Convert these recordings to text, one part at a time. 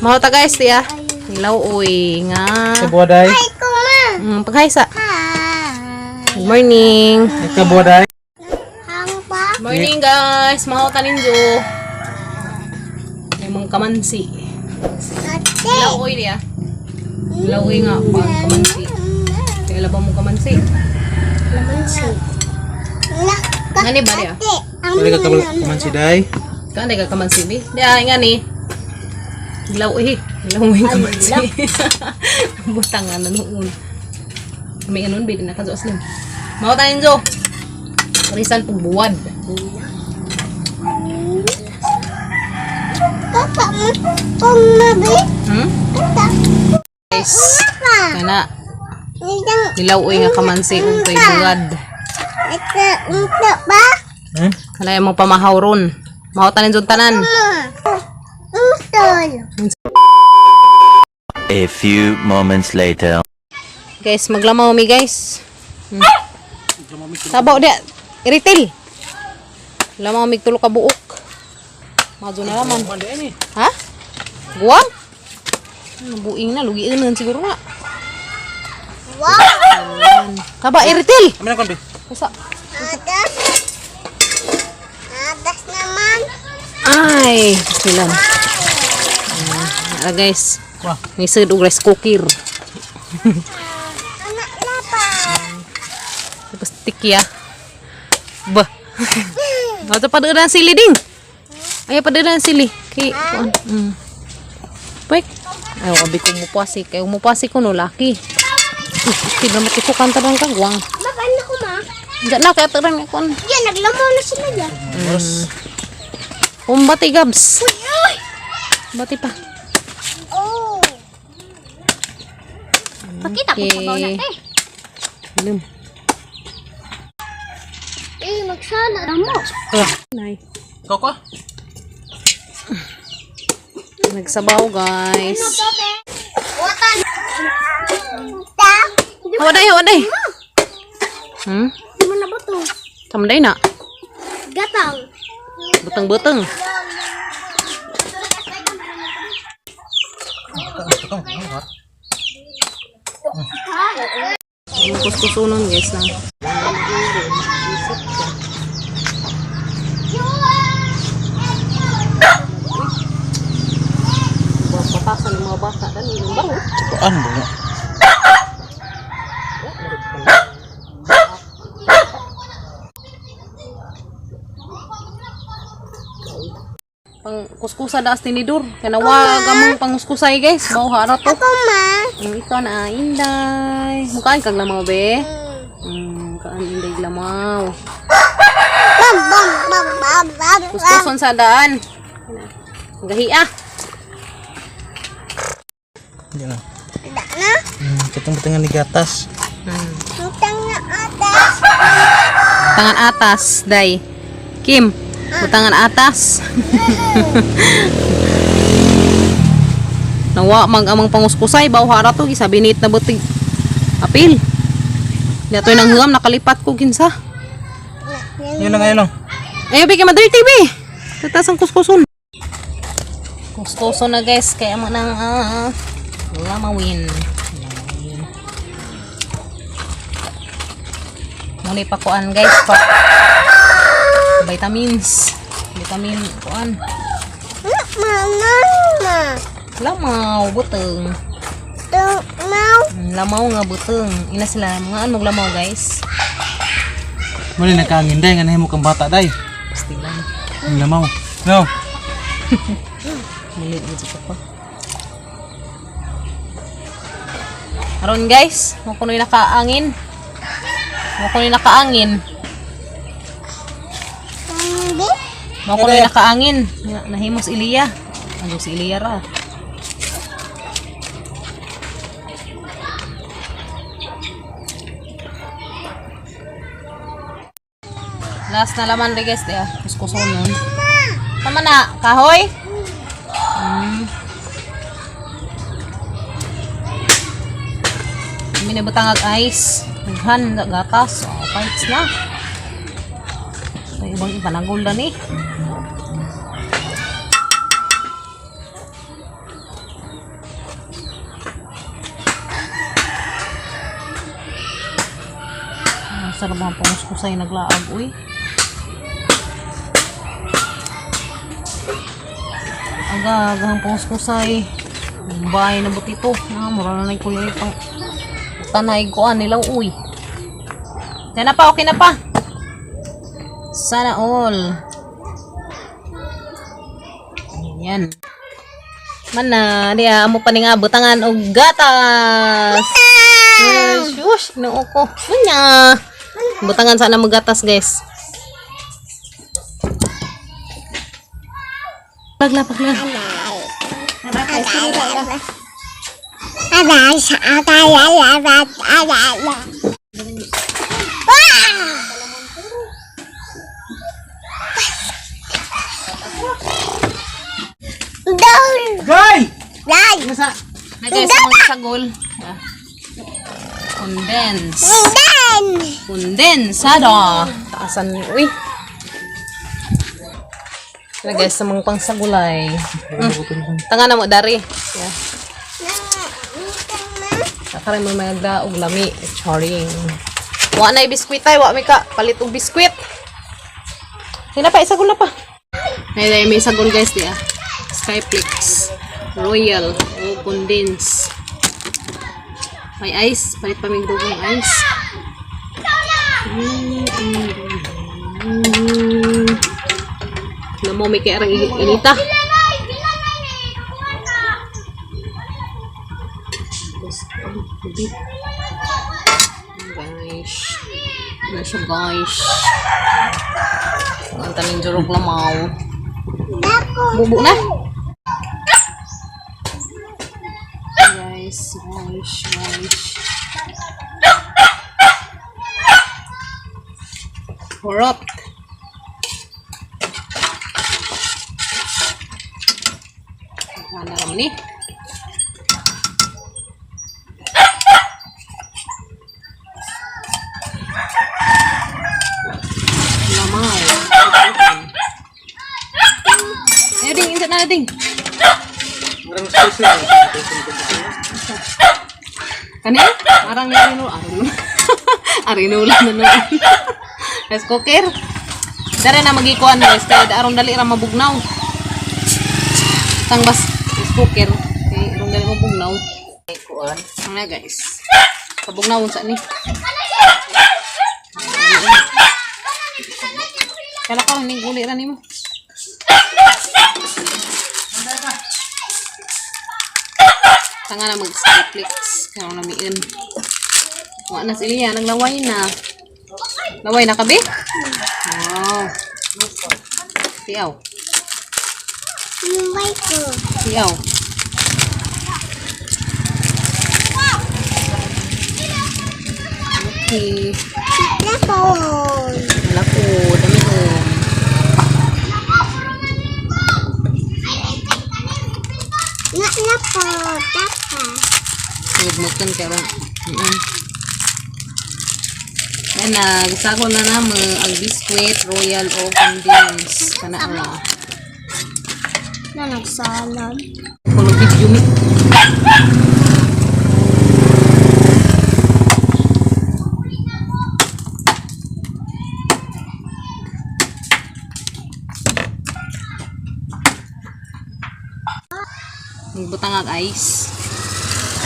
Mao ta guys tiya. Hilaw oy nga. Sa buwaday. Paghaysa. Good morning. Ika buwaday. Morning guys. Mao ta ninyo. May mong kamansi. Hilaw oy diya. Hilaw oy nga pang kamansi. Kaya ba mong kamansi? Ngani ba diya? Wala ka kamansi day. Kan ka kamansi bi? Diya nga ni. Hilaw oy. Hilaw mo yung kamansi. Butang nga noon. May anon bi na kadto aslim. Mao ta ninyo. Risan pug buwad. Guys, kana nilaw oy nga kamansi ug kay buwad. Kana imong pamahaw ron. Mao ta ninyo tanan. A few moments later. Guys, maglamaw mi guys. Sabaw dia. Iritil. Lamaw mig tulo ka buok. Madyo na laman. Ha? Guwang? Ano, buing na, lugiin na siguro na. Wow! Kaba, iritil! Kami na kon bi. Usa. Ay, bismillah. Ara guys, Wah. ngisod og rice cooker. Tapos tikya. Bah. Ato pa doon ang sili ding. Ay pa doon ang sili. Kay kuan. Pwek. Ay, abi ko mupasi. Kay mupasi ko no laki. Hindi na matikukan ta ng kagwang. Diyan na kay tarang kuan. Yan, naglamaw na sila dyan. Umbati gabs. Bati pa. Oh. Pakita ko sabaw na eh. Ilim. Eh, magsala na mo. Nay. Ikaw ko? Nagsabaw guys. Watan. Ta. Hawaday, hawaday. Di mo na ba to? Tamday na. Gatang. Butang-butang. Kuskusunon guys na. Patasan ng mga bata. Dali, yung baro. Tuan mo. Pang kuskusa daas tinidor. Kanawa gamang panguskusay guys. Mau hara to. Ako ma. Ikaw na inday. Mukhaan kag lamaw be. Kaan inday lamaw. Bam, bam, bam, bam, bam, bam. Kuskuson sa daan. Gahi ah. Hindi na. Da na. Katong butangan ni gatas. Utang na atas. Tangan atas, day. Kim, butangan atas. Nawa mag amang panguskusay baw hara to gisabinit na butig. Apil. Di atoy nang huam nakalipat ko kinsa. Yun lang ngayon lang. Ay, bi kay Mother TV. Tatas ang kuskuson. Kuskuson na guys, kaya mo nang lamawin. Lamawin. Muna pakuan guys pa. Vitamins. Vitamin kuan. Mama, ma. Lamaw buteng. Tung, mau. Lamaw nga buteng. Ina sila mga anong lamaw guys. Muli nagkaangin day nga nahimo kang bata day. Pastilan. Ang lamaw. No. Muli dito ko. Aron guys, mo kuno'y nakaangin. Mo kuno'y nakaangin. Hindi. Mo kuno'y nakaangin. Nahimos Iliya. Ano si Iliya ra? Last na laman rin guys, diya. Kuskuson nun. Tama na, kahoy? Kami na butang ag ice. Naghan, gatas. Oh, fights na. May ibang ipanagol na ni. Sa mga panguskusay naglaag, uy. Aga, agahang panguskusay. Mumbai na butito. Na, mura na na kuya pang tanay ko nilaw, uy. Diyan na pa, okay na pa. Sana all. Ayan. Mana, diya amo pa ni nga butangan og gatas. Shush, noo ko. Munya. Butangan sana mo gatas, guys. Pagla, pagla. Aray, aray, aray, aray, aray. Down! Gay! Dai! Nasa? Na guys, mga sagol. Ah. Condense. Down! Kondensado. Taasan niyo, uy. Na guys, sa mga pangsagulay. Tanga na mo, dari. Yeah. Nakaray mo may og lami. Charing. Wa na biskwit ay, wa may ka palit og biskwit. Sina pa, isagol na pa. May may isagol guys di ah. Skyflix Royal o condense. May ice, palit pa may dugong ice. Namo may kay arang inita. Guys. Ano siya guys? Ang taning jurog lamaw. Bubo na. Guys, guys, guys. Corrupt. Ano naman ni? Lamaw. Eh, ding, insert na ding. Marang special. Kani? Arang ni Arino. Arino. Arino lang na noon. Rice cooker. Dara na magikuan na guys. Kaya arong dali ra mabugnaw. Tang bas rice cooker. Kay arong dali mabugnaw. Kuan. Ano na guys. Kabugnaw unsa ni. Kala ka ning uli ra nimo. Tanga na mag Skyflix. Kaya na miin. Wa na si Ilya, naglaway na. Laway na kabi? Wow. Tiyaw. Mumbai ko. Tiyaw. Okay. Napon. Wala ko. Dami ko. Na napo. Tapa. Sugmutan karon. Yan na, gusto na namo ang biscuit, royal o condense. Kana ra. Na nagsalad. Kulog video mi. Magbutang ang ice.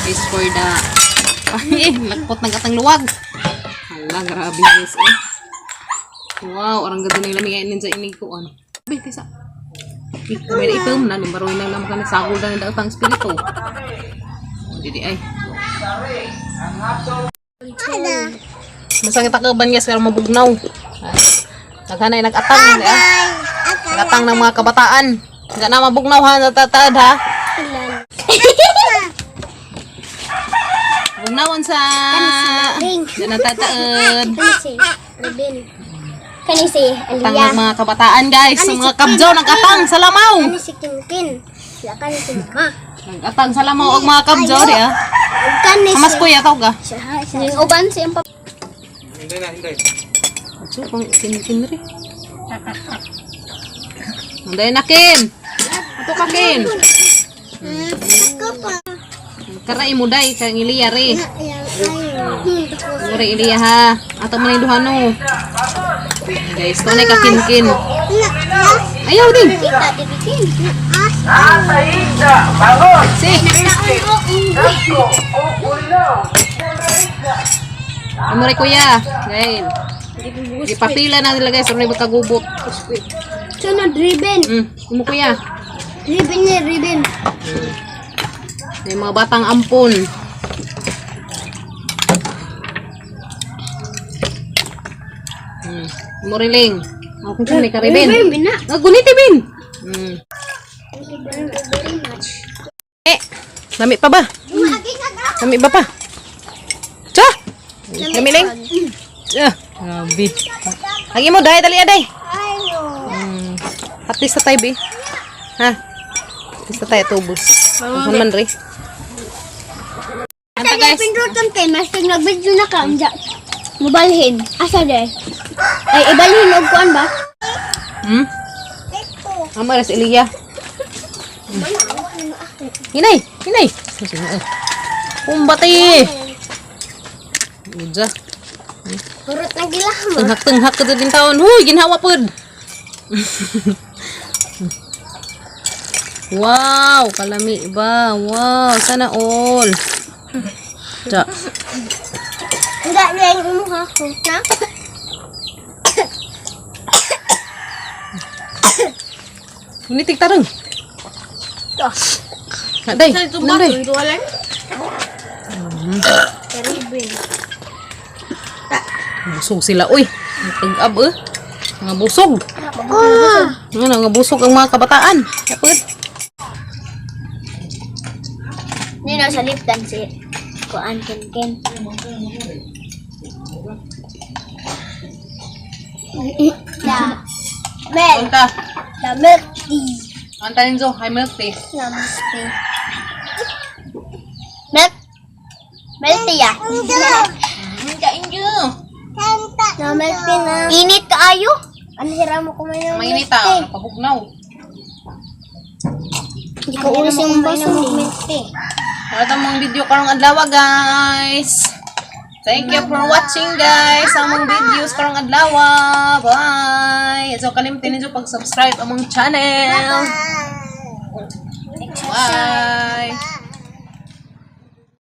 Ice for the... Ay, lakpot ng katang luwag. Hala, grabe guys. Eh. Wow, orang ganda na yung lamig ay sa inig ko. Ano? Abi, kaysa. May na-film na, nimbaroy na lang kami sagol na ng daotang espiritu. Oh, didi ay. Ala. Masakit ako ban guys, pero mabugnaw. Naghanay nag-atang. Di, ah. Nag-atang ng mga kabataan. Hindi na mabugnaw ha, natatad ha. Bugnawan sa... Hindi natataad. Kani si Ruben. Kani si Atang Aliyah. ng mga kabataan guys. Ang mga kabjo, nag-atang sa lamaw. Kani si Kinkin. Sila kani si Mama. Nag-atang sa lamaw og mga kabjo, di ah. Kani si Hamas kuya, tawag ka. Siya, siya. Yung uban si ang Hindi na, hindi. Adyo, kung kin-kin rin. Anday na, Kin. Ato ka, Kin. Ako pa. Karay mo, day. Kang iliya, re. Ayan, ayun. Siguro Iliya ha. Ato man yung duhano. Guys, tunay ka kinkin. Ayaw din. Kita, dibitin. Si. Ano rin, kuya? Gail. Ipapila na nila, guys. Ano yung magkagubot? So, na driven. Imo, kuya. Ribbon niya, ribbon. May mga batang ampon. Muriling. Ako kung saan ka ribbon. Ribbon na. Guniti bin. Thank you very, very much. Eh, lami pa ba? Lami ba pa? Tsa! Lami ling. Tsa! Grabe. Lagi mo, dahil dali aday. Ayo. At least na tayo, be. Ha? At least na tayo tubos. Kung man, re. Anta, Sa guys. pindutan kay mas nagbidyo na ka unja. Mubalhin. Asa de? Ay ibalhin og kuan ba? Ama, res Eliya. Hinay! Hinay! Kumbati! Udja. Hurot na gila mo. Tenghak-tenghak ka din taon. Huy, ginhawa pod. Wow, kalami ba? Wow, sana all. Tsa. Nga na yung umuha ko na. Unitik tarong. Day, nanday. Ribbon. Busog sila, uy. Tag-ab, eh. Mga busog. Ah. Ano, mga busog ang mga kabataan. Kapag. Nino sa lip dance kuan ken ken. Da. Mel, Kanta. the milk tea. Kanta ninyo, hi milk tea. Namaste. Milk. Milk tea ah. Kain. No, milk tea na. Init kaayo. Ano hira mo kumain ng Mainit milk tea? ah, napabugnaw. Hindi ko ulis yung baso ng milk tea. Wala tayong video karong adlaw, guys. Thank you for watching, guys. Ang mga videos karong adlaw. Bye. So kalimtin ninyo pag-subscribe among channel. Bye.